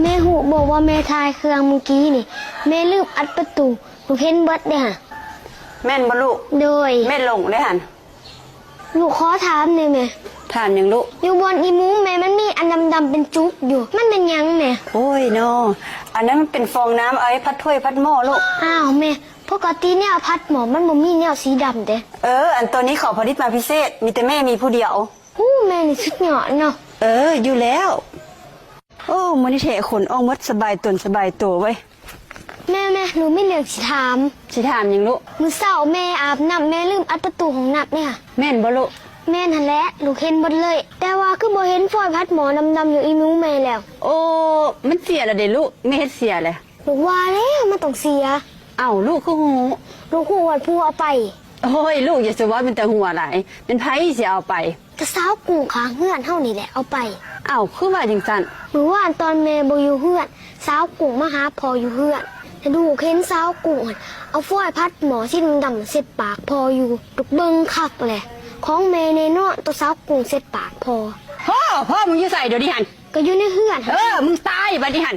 ແມ່ຮູ້ບໍ່ວ່າແມ່ຖ່າຍເຄື່ອງມື້ກີ້ນີ້ ແມ່ລືມອັດປະຕູ ລູກເຫັນເບິດເດ້ຫັ້ນ. ແມ່ນບໍ່ລູກ? ໂດຍ. ແມ່ຫຼົງເດ້ຫັ້ນ. ລູກຂໍຖາມແດ່ແມ່. ຖາມຫຍັງລູກ? ຢູ່ບ່ອນອີ່ໝູແມ່ມັນມີອັນດຳໆເປັນຈຸກຢູ່ ມັນແມ່ນຫຍັງແມ່? ໂອ້ຍນໍ ອັນນັ້ນມັນເປັນຟອງນ້ຳເອົາໄວ້ພັດຖ້ວຍພັດໝໍ້ລູກ. ອ້າວແມ່ ປົກກະຕິແນວພັດໝໍ້ມັນບໍ່ມີແນວສີດຳເດ້. ເອີ ອັນໂຕນີ້ເຂົາຜະລິດມາພິເສດ ມີແຕ່ແມ່ມີຜູ້ດຽວ. ໂອ້ ແມ່ນີ້ສຸດຍອດເນາະ. ເອີ ຢູ່ແລ້ວ. ໂອ້ ມື້ນີ້ແທ້ຄົນອອກໝົດ ສະບາຍຕົນສະບາຍໂຕເວີຍ. ແມ່ໆ ໜູມີເລື່ອງຊິຖາມ. ຊິຖາມຫຍັງລູກ? ມື້ເຊົ້າແມ່ອາບນ້ຳ ແມ່ລືມອັດປະຕູຫ້ອງນ້ຳເດ້. ແມ່ນບໍ່ລູກ? ແມ່ນຫັ້ນແຫຼະ ລູກເຫັນເບິດເລີຍ ແຕ່ວ່າຄືບໍ່ເຫັນຟອຍພັດໝໍ້ດຳໆຢູ່ອີ່ໝູແມ່ແລ້ວ. ໂອ້ ມັນເສຍແລ້ວເດ້ລູກ ແມ່ເຮັດເສຍແຫຼະ. ລູກວ່າແລ້ວມັນຕ້ອງເສຍ. ເອົ້າ ລູກຄືຮູ້? ລູກຮູ້ວ່າຜູ້ເອົາໄປ. ໂອ້ຍ ລູກຢ່າສະເວົ້າ ເປັນຕາຫົວຫຼາຍ ແມ່ນໃຜຊິເອົາໄປ? ກະສາວກຸ້ງຂ້າງເຮືອນເຮົານີ້ແຫຼະເອົາໄປ. ເອົ້າ ຄືວ່າຈັ່ງຊັ້ນ? ມື້ວານຕອນແມ່ບໍ່ຢູ່ເຮືອນ ສາວກຸ້ງມາຫາພໍ່ຢູ່ເຮືອນ ແລະ ລູກເຫັນສາວກຸ້ງຫັ້ນເອົາຟອຍພັດໝໍ້ສີດຳໆເຊັດປາກພໍ່ຢູ່. ລູກເບິ່ງຄັກແຫຼະ ຂອງແມ່ແນ່ນອນ ໂຕສາວກຸ້ງເຊັດປາກພໍ່. ໂຫ ພໍ່ມຶງຢູ່ໃສດຽວນີ້ຫັ້ນ? ກະຢູ່ໃນເຮືອນ. ເອີ ມຶງຕາຍບາດນີ້ຫັ້ນ.